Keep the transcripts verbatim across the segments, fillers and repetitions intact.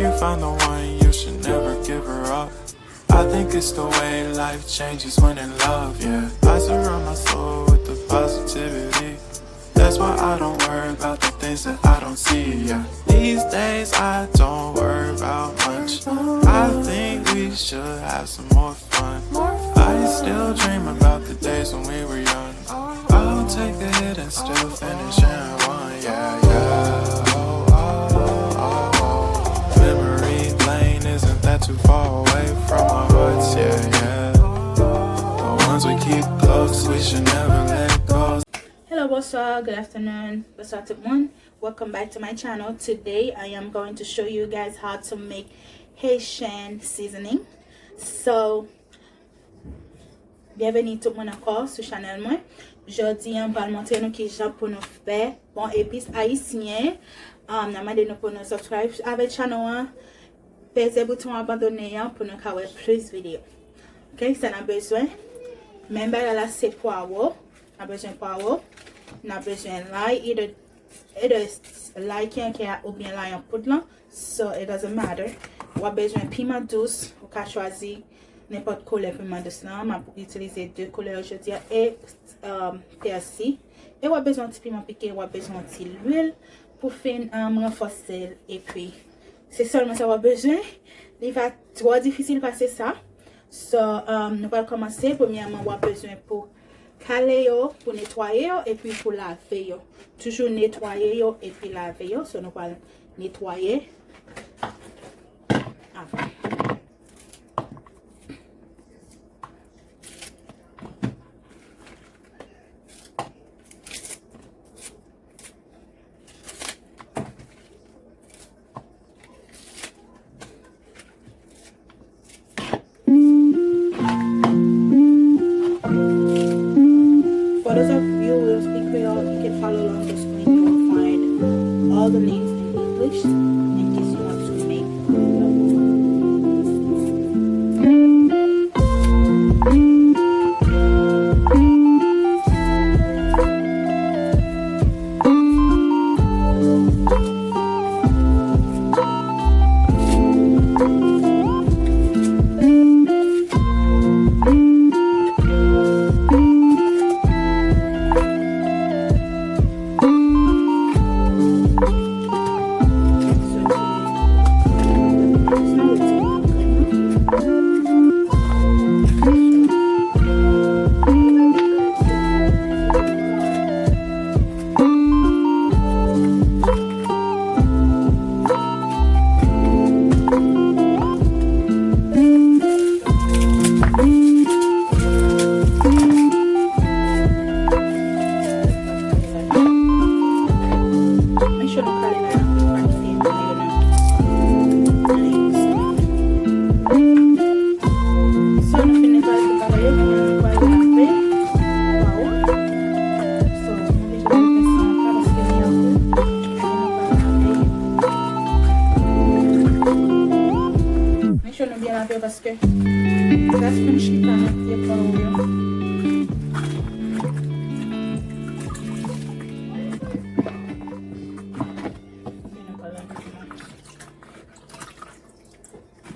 You find the one, you should never give her up. I think it's the way life changes when in love, yeah. I surround my soul with the positivity. That's why I don't worry about the things that I don't see, yeah. These days I don't worry about much. I think we should have some more fun. I still dream about the days when we were young. I'll take a hit and still finish in one, yeah, yeah. Oh, oh, oh, oh. Memory lane isn't that too far away from our hearts, yeah, yeah. The ones we keep close, we should never let go. Hello, bonsoir, good afternoon, bonsoir tout le monde. Welcome back to my channel. Today I am going to show you guys how to make Haitian seasoning. So, byenveni tout moun ankò sou chanèl mwen. Jodi a, m pral montre nou kijan pou nou fè bon epis ayisyen. Um, n a mande nou pou nou subscribe avèk chanèl an, peze bouton abandone an pou nou ka wè plis videyo. Ok, sa n a bezwen. Men bagay la se pwawo. N a bezwen pwawo. N a bezwen lay, either, either lay kenken oubyen lay an poud lan. So, it doesn't matter. W ap bezwen piman dous. Ou ka chwazi nenpòt koulè piman dous lan. M ap itilize de koulè yo jodi a. E, um, pèsi. E w ap bezwen yon ti piman pike, w ap bezwen yon ti lwil pou fin, um, ranfòse l. Epi, se sèlman sa w ap bezwen. Li pa twò difisil pase sa. So, um, nou pral kòmanse. Premyèman, w ap bezwen pou kale yo, pou netwaye yo, epi pou lave yo. Toujou netwaye yo, epi lave yo. So, nou pral netwaye avan. For those of you who don't speak Creole, you can follow along the screen. You will find all the names in English in case you want to make. Make sure nou kale la nan pou pa kite mayo nan. So, nou fin netwaye tout bagay yo, kounye a nou pral lave pwawo. So, nou oblije lave pèsi an pa paske li an kou. E nou pral lave. Make sure nou byen lave paske gras fin chita nan pye pwawo yo. Epi nou pral lave piman.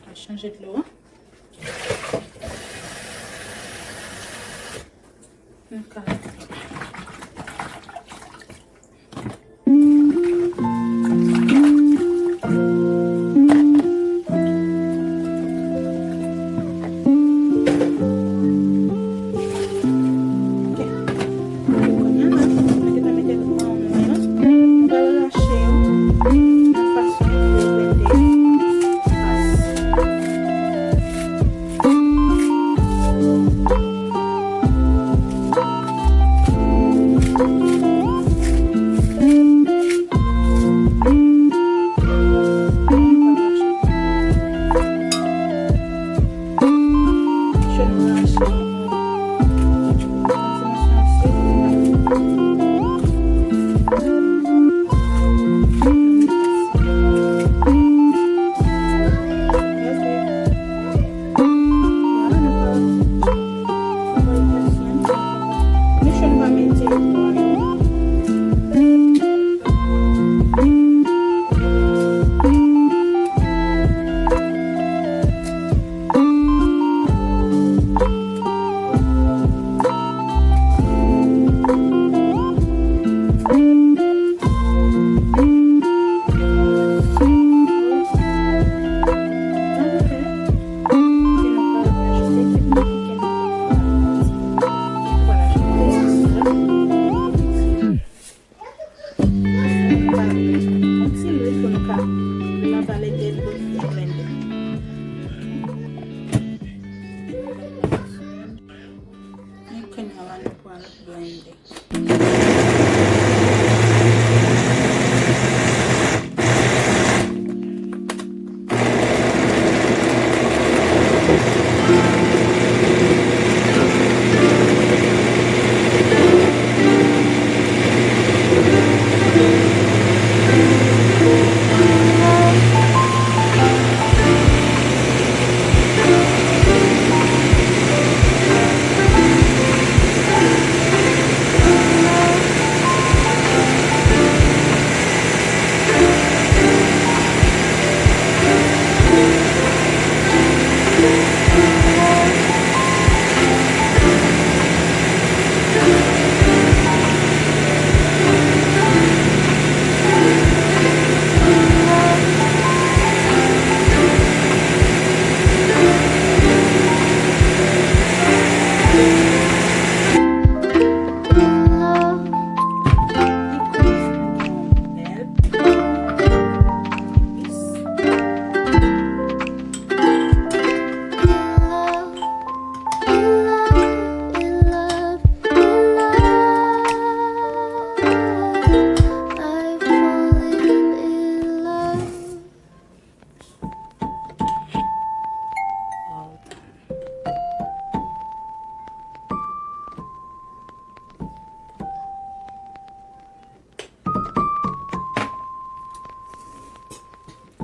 Al chanje dlo a. Nou ka lave piman. Ok. Kounye a, nou mete, mete, um, nou pral rache yo nan fason pou yo blende fas.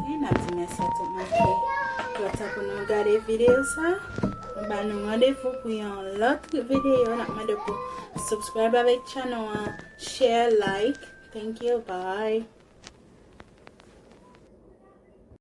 E n ap di mèsi a tout moun ki pran tan pou nou gade videyo sa. Nou ba nou randevou pou yon lòt videyo. N ap mande pou subscribe avèk channel an, share, like. Thank you, bye.